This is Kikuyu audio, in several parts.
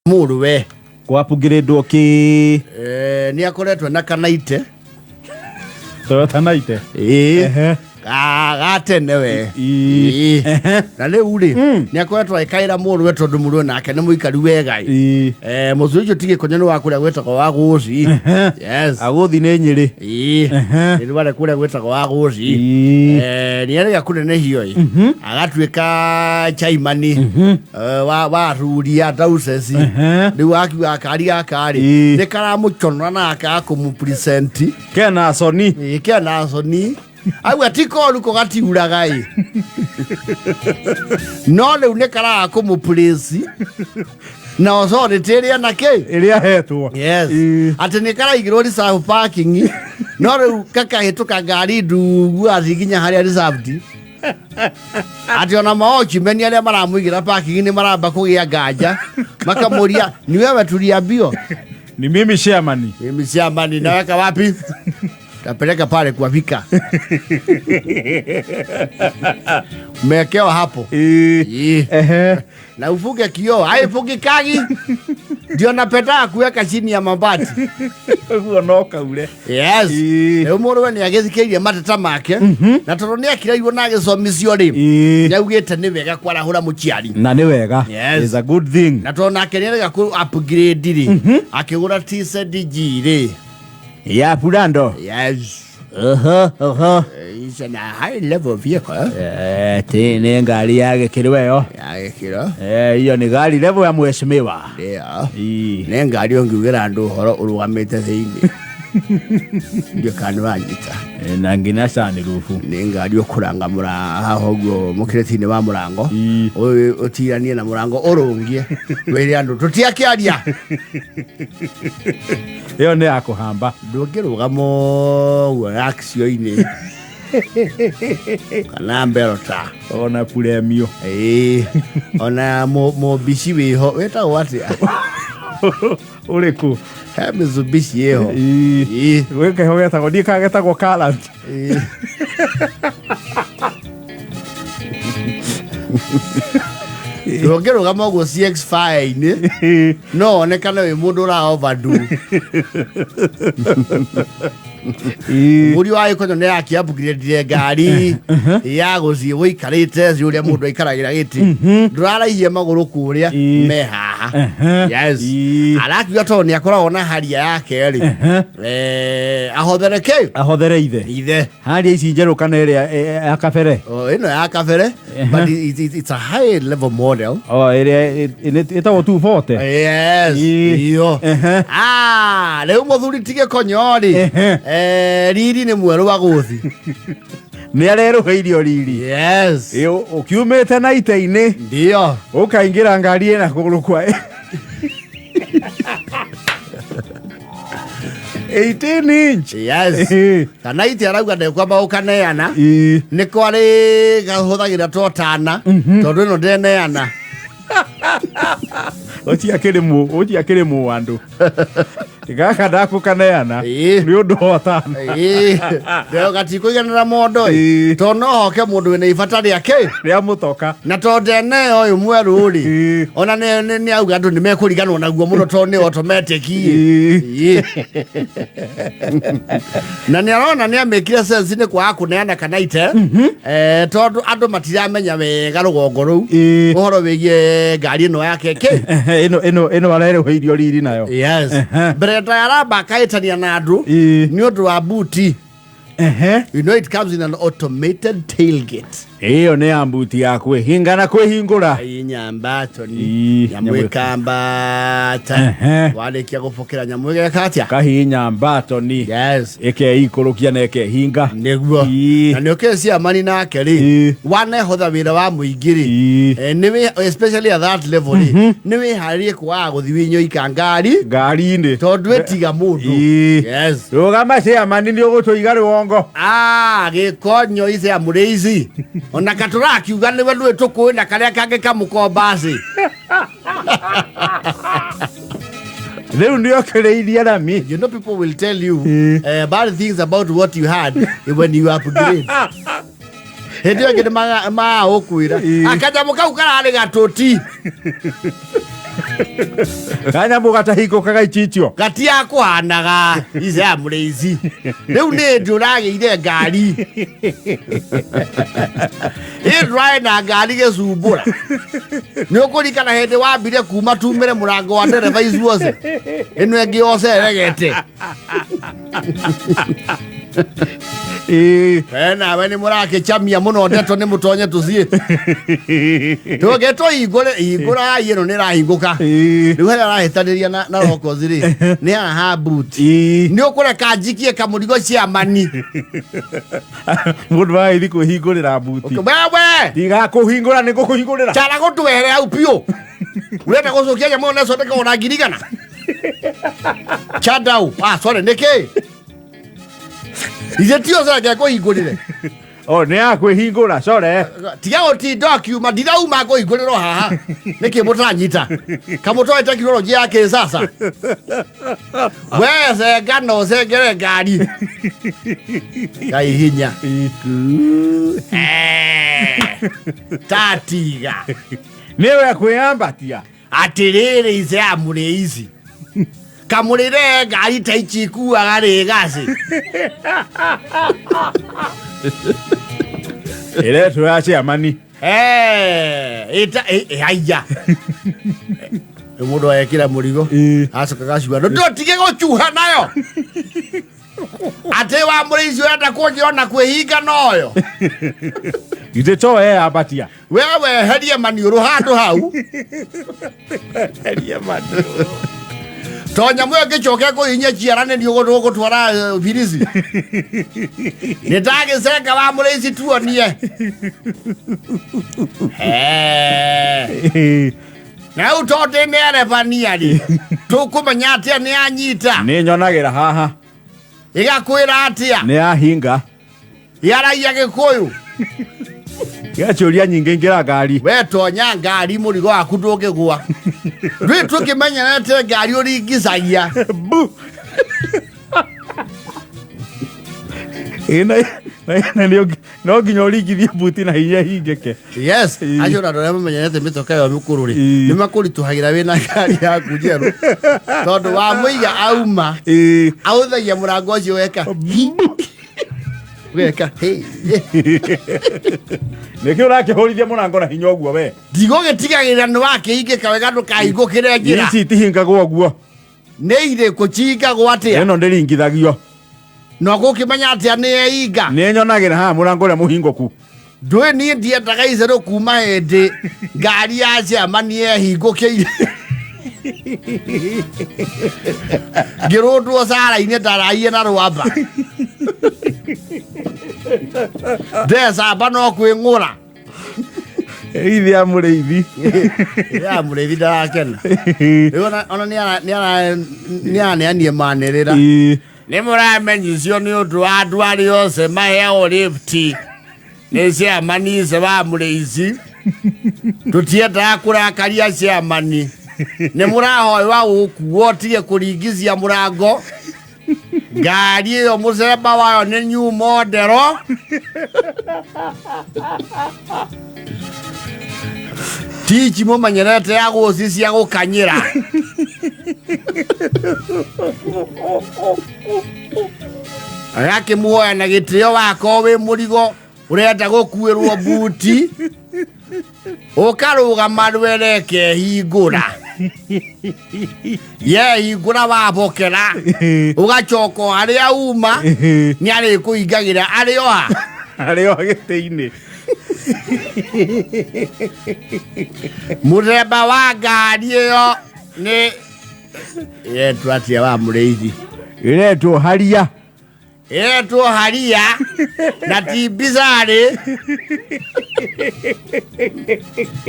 Mũrũwe. Kwapungĩrĩndwo kĩ? Eh, nĩ akoretwo na kanaite. Toyota Naite. Ĩĩ. Ehe. Ga tene we. Ĩĩ. Ĩĩ. Na rĩu rĩ, nĩ akoretwo agĩkaĩra mũrũwe tondũ mũrũwe nake nĩ mũikari wega ĩ. Ĩĩ. Eh, mũcuri ũcio ti gĩkonyo nĩ wa kũrĩa gwĩtagwo wa gũci. Yes. Agũthi nĩ Nyĩrĩ. Ĩĩ. Nĩ rware kũrĩa gwĩtagwo wa gũci. Ĩĩ. Eh, nĩ arega kũnenehio ĩ. Agatuĩka chaimani wa athuri a diocese. Rĩu akiuga gakari gaka rĩ, nĩ karamũconora na gakaga kũmũpresent. Kena soni. Ĩĩ, kena soni. Auga ti koru ko gatiuraga ĩ. No rĩu nĩ karaga kũmũpraise na authority ĩrĩa na kĩ Ĩrĩa hetwo. Yes. Ĩĩ. Atĩ nĩ karaigĩrwo reserve parking no rĩu kakahĩtũka ngari ndungu athiĩ nginya harĩa reserved. Atĩ ona maochimeni arĩa maramũigĩra parking nĩ maramba kũgĩa nganja makamũria ni wewe tuliambiwa. Ni mimi chairman. Mimi chairman naweka wapi? Tapeleka pale kwa vika. Mekewa hapo. Ĩĩ. Ĩĩ. Ehe. Na ufunge kioo, haifungikagi. Ndio napenda kuweka chini ya mabati. Ũguo no kaure. Yes. Ĩĩ. Rĩu mũrũwe nĩ agĩthikĩirie mateta make na tondũ nĩ akirairwo na agĩcomithio rĩ, nĩ augĩte nĩ wega kwarahũra mũciari. Na nĩ wega. Yes. It's a good thing. Na tondũ nake nĩ arega kũ upgrade rĩ, akĩgũra TZG rĩ. Ya Purando. Yes. Oho, oho. It's an high level vehicle. Eh, ti nĩ ngari ya gĩkĩro ĩyo. Ya gĩkĩro. Eh, hiyo ni gari level ya mheshimiwa. Ndio. Ii. Nĩ ngari ũngiugĩra andũ ũhoro ũrũgamĩte thĩinĩ. Ndio kana wanyita. Eh, na nginya sunroof. Nĩ ngari ũkũranga mũra haha ũguo mũkĩrĩti-inĩ wa mũrango. Ii. Ũyũ ũtiranie na mũrango ũrũngie. Wĩre andũ tũtiakĩaria. Ĩyo nĩ ya kũhamba. Ndũngĩrũgama ũguo akcio-inĩ kana mberota. Ona puremio. Ĩĩ. Ona mũmbici wĩho wĩtagwo atĩa? Ũrĩkũ? He Mitsubishi ĩho. Ii. Ĩĩ. Gwĩ keho getagwo ndiĩ kana getagwo Kalant. Ĩĩ. Ndũngĩrũgama ũguo CX5-inĩ no wonekane wĩ mũndũ ũra overdo. Mũriũ wa Gĩkonyo nĩ yaki upgrade ngari ya gũthiĩ ũikarĩte thĩ ũrĩa mũndũ aikaragĩra gĩtĩ ndũraraihia magũrũ kũrĩa me haha. Yes. Arakiuga tondũ nĩ akoragwo na haria yake rĩ, ahothere kĩ Ahothere ithe. Ithe. Haria ici njerũ kana ĩrĩa ya kabere? Oh, ĩno ya kabere, but it's a high level model. Oh, ĩrĩa ĩtagwo 240. Yes. Iyo. Ah, rĩu mũthuri ti Gĩkonyo rĩ, riri nĩ mwerũ wa gũthi. Nĩ arerũhĩirio riri. Yes. Ĩ, ũkiumĩte na ite-inĩ. Ndio. Ũkaingĩra ngari ĩna kũgũrũ kwa 18 inch. Yes. Kana ite arauga ndekwamba gũkaneana. Nĩ kwarĩ gahũthagĩra totana tondũ ĩno ndeneana. Ũcio akĩrĩ mũ ũcio akĩrĩ mũandũ. Gaka ndakũkaneana nĩ ũndũ wa tana. Ĩĩ. Ndeo gatikũiganĩra mondo ĩ. Tondũ no hoke mũndũ wĩna ibata rĩake rĩa mũtoka. Na tondũ ndeneo ũyũ mwerũ rĩ, ona nĩ auga andũ nĩ mekũriganwo naguo mũno tondũ nĩ automatic ĩ. Ĩĩ. Na nĩ arona nĩ amĩkire sense nĩ kwaga kũneana kana ite, tondũ andũ matiramenya wega rũgongo rũu ũhoro wĩgiĩ ngari ĩno yake kĩ. Ĩno ĩno ĩno arerũhĩirio riri nayo. Yes. Mbere ta aramba akahĩtania na andũ nĩ ũndũ wa buti. You know it comes in an automated tailgate. Ĩyo nĩ ya mbuti ya kwĩhinga na kwĩhingũra. Inyambato ni nyamũ ĩkambata. Warĩkia gũbokera nyamũ ĩgeka atĩa? Kahihinya mbatoni. Yes. Ĩkeikũrũkia na ĩkehinga. Nĩguo. Na nĩ ũkĩrĩ ciamani nake rĩ, wanehotha wĩra wa mũingĩ rĩ, nĩ wĩ especially at that level rĩ, nĩ wĩharĩrie kwaga gũthiĩ wĩ nyoika ngari ngari-inĩ tondũ ĩtiga mũndũ. Yes. Rũgama ciamani nĩ ũgũtũiga rũgongo. Ah, Gĩkonyo ici amũrĩ ici ona katũrakiuga nĩwe ndũĩ tũkũĩ na karĩa kangĩ kamũkombacĩ. Rĩu nĩ okĩrĩirie rami. You know people will tell you bad things about what you had when you upgrade. Hĩndĩ ĩyo ĩngĩ nĩ magũkwĩra akanyamũ kau kararĩ gatũti. Kanyamũ gatahingũkaga ichichio. Gatia kũhanaga ici ya mũrĩici rĩu nĩ ndĩ ũragĩire ngari ĩ ndũrarĩ na ngari gĩcumbũra nĩ ũkũrikana hĩndĩ wambire kuma tumĩre mũrango wa ndereba icuothe ĩno ĩngĩ yothe ĩregete. Ĩĩ. We nawe nĩ mũrakĩcamia mũno ndeto nĩ mũtonye tũthiĩ tũke tũhingũre hingũrai ĩno nĩ ĩrahingũka. Ĩĩ. Rĩu harĩa arahĩtanĩria na rokozi rĩ nĩ haha ha boot. Ĩĩ. Nĩ ũkũreka njikie kamũrigo ciamani. Mũndũ wagĩthi kwĩhingũrĩra mbuti. Wewe. Tiga kũhingũra nĩ ngũkũhingũrĩra. Cara gũtwehere hau biũ ũrenda gũcokia nyamũ ĩyo necondeka ona ngirigana chandau. Ah, sorry, nĩkĩ ithe tio cenge ngũhingũrĩre? O nĩ ya kwĩhingũra core. Tiga gũtinda akiuma ndirauma ngũhingũrĩrwo haha nĩkĩ mũtaranyita kamũtoĩ tekinoronjĩ ya kĩsasa we cenga no ũcengere ngari ngai hinya. Eh, tatiga. Nĩwe kwĩyambatia. Atĩrĩrĩ ice ya mũrĩ ici kamũrĩre ngari ta ici ikuaga rĩgacĩ. Ĩretwo ya ciamani. Eh, ĩta haiya rĩu mũndũ agekĩra mũrigo. Ĩĩ. Acoka gacuha ndũtige gũcuha nayo atĩ wa mũrĩici ũrenda kũnjĩra ona kwĩhinga noyo. Githĩ to eyambatia? We weherie maniũrũ handũ hau. Heria maniũrũ. To nyamũ ĩyo ngĩcoke ngũhihinya ciara nĩ niĩ ũgũtwara birisi nĩ ndagĩcenga wa mũrĩici tuonie. Eh. Na rĩu tondũ ndĩ nĩerebania rĩ tũkũmenya atĩa nĩ anyita? Nĩ nyonagĩra haha. Ĩgakwĩra atĩa? Nĩ yahinga. Yaragia gĩkũyũ? Gĩaciũria nyingĩ ingĩra ngari. We tonya ngari mũrigo waku ndũngĩgwa rĩ tũkĩmenyerete ngari ũringicagia. Bu. Ĩ, na no nginya ũringithie buti na hinya hingĩke. Yes. Ĩĩ. Acio na andũ arĩa mamenyerete mĩtoka ĩyo mĩkũrũ rĩ Ĩĩ. nĩ makũritũhagĩra wĩna ngari yaku njerũ tondũ wa mũiga auma Ĩĩ. ahũthagia mũrango ũcio weka weka hey. Nĩkĩ ũrakĩhũrithia mũrango na hinya ũguo we? Ndigũgĩtigagĩrĩra nĩ wakĩhingĩka wega ndũkahingũkĩre njĩra. Ici itihingagwo ũguo. Nĩ irĩkũ cihingagwo atĩa? Ĩno ndĩringithagio. Na ũgũkĩmenya atĩa nĩ einga? Nĩ nyonagĩra haha mũrango ũrĩa mũhingũku. Ndũĩ niĩ ndiendaga icerũ kuma hĩndĩ ngari ya ciamani yehingũkĩire ngĩrũndwo cara-inĩ ndaraiye na rwamba ndecamba no kwĩng'ũra. Ithe ya mũrĩithi. Ya mũrĩithi ndarakena rĩu ona nĩ araneanie manĩrĩra. Ĩĩ. Nĩ mũramenyithio nĩ ũndũ wa andũ arĩa othe maheagwo lifti nĩ ciamani ice wa mũrĩici tũtiendaga kũrakaria ciamani nĩ mũrahoywa gũkuo tige kũringithia mũrango ngari ĩyo mũcemba wayo nĩ new model tichi mũmenyerete ya gũci cia gũkanyĩra agakĩmuoya na gĩtĩo wakorwo wĩ mũrigo ũrenda gũkuĩrwo buti ũkarũgama rwere kehingũra yehingũra wabokera ũgacoka o harĩa uma nĩ arĩkũhingagĩra arĩ o ha. Arĩ o gĩtĩ-inĩ. Mũthemba wa ngari ĩyo nĩ ĩretwo atĩa wa mũrĩithi? Ĩretwo haria. Ĩretwo haria na ti bizarĩ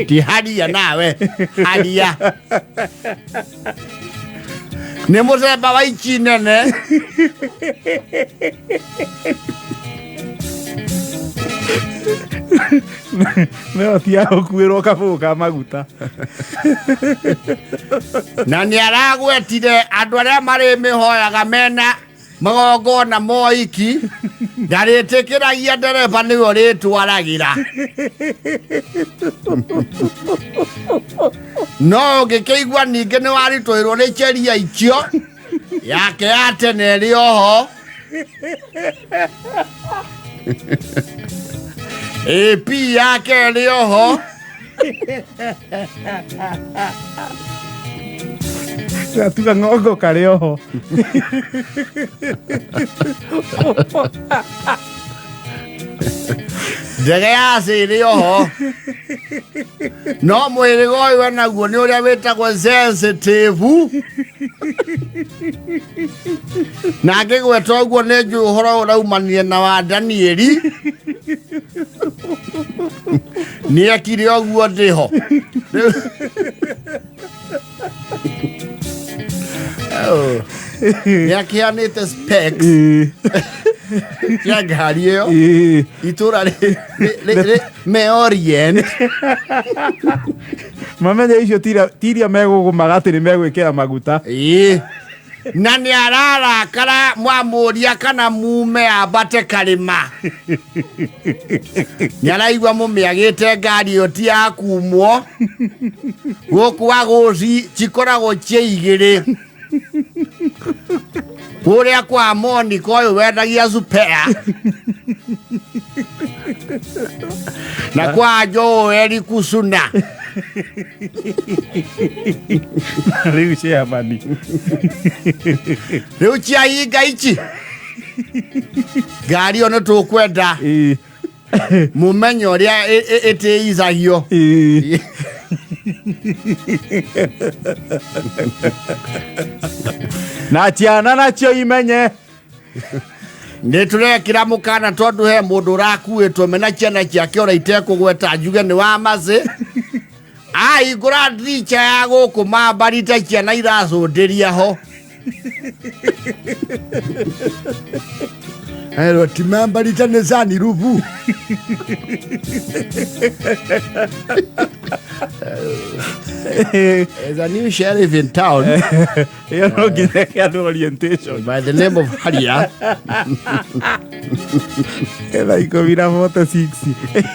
ti haria nawe haria nĩ mũthemba wa ici nene. No ti ya gũkuĩrwo kabũgũ ka maguta. Na nĩ aragwetire andũ arĩa marĩ mĩhoyaga mena magongona moiki. Ndarĩtĩkĩragia ndereba nĩwe ũrĩtwaragĩra. No ũngĩkĩigua ningĩ nĩ waritũhĩrwo nĩ cheria icio yake ya tene ĩrĩ oho. AP yake ĩrĩ oho. Gatuga ng'ongo karĩ oho. Ndege ya C ĩrĩ oho. No mũhĩrĩga ũyũ enaguo nĩ ũrĩa wĩtagwo sensitive. Na ngĩgweta ũguo nĩ njũĩ ũhoro ũraumanire na wa Danieli. Nĩekire ũguo ndĩho. Oh. Nĩakĩheanĩte specs cia ngari ĩyo itũra me Orient. Mamenye icio tiria megũgũmaga atĩ nĩ megwĩkĩra maguta. Ĩĩ. Na nĩ ararakara mwamũria kana mume ambate karĩma. Nĩ araigua mũmĩagĩte ngari ĩyo ti ya kumwo. Gũkũ agũci cikoragwo ciĩ igĩrĩ. Kũrĩa kwa Monica ũyũ wendagia spare. Na kwa Joel Kusuna. Rĩu chairman. Rĩu ciahinga ici. Ngari ĩyo nĩ tũkwenda mũmenye ũrĩa ĩtĩithagio. Na ciana nacio imenye. Nĩ tũrekĩra mũkana tondũ he mũndũ ũrakuĩtwo mena ciana ciake ona itekũgweta njuge nĩ wa macĩ. Ahingũra ndirica ya gũkũ mambarite ciana iracũndĩria ho. Erwo ti mambarite nĩ sanirubu. There's a new sheriff in town Ĩyo no nginya ĩke andũ orientation. by the name of Haria. 16:46.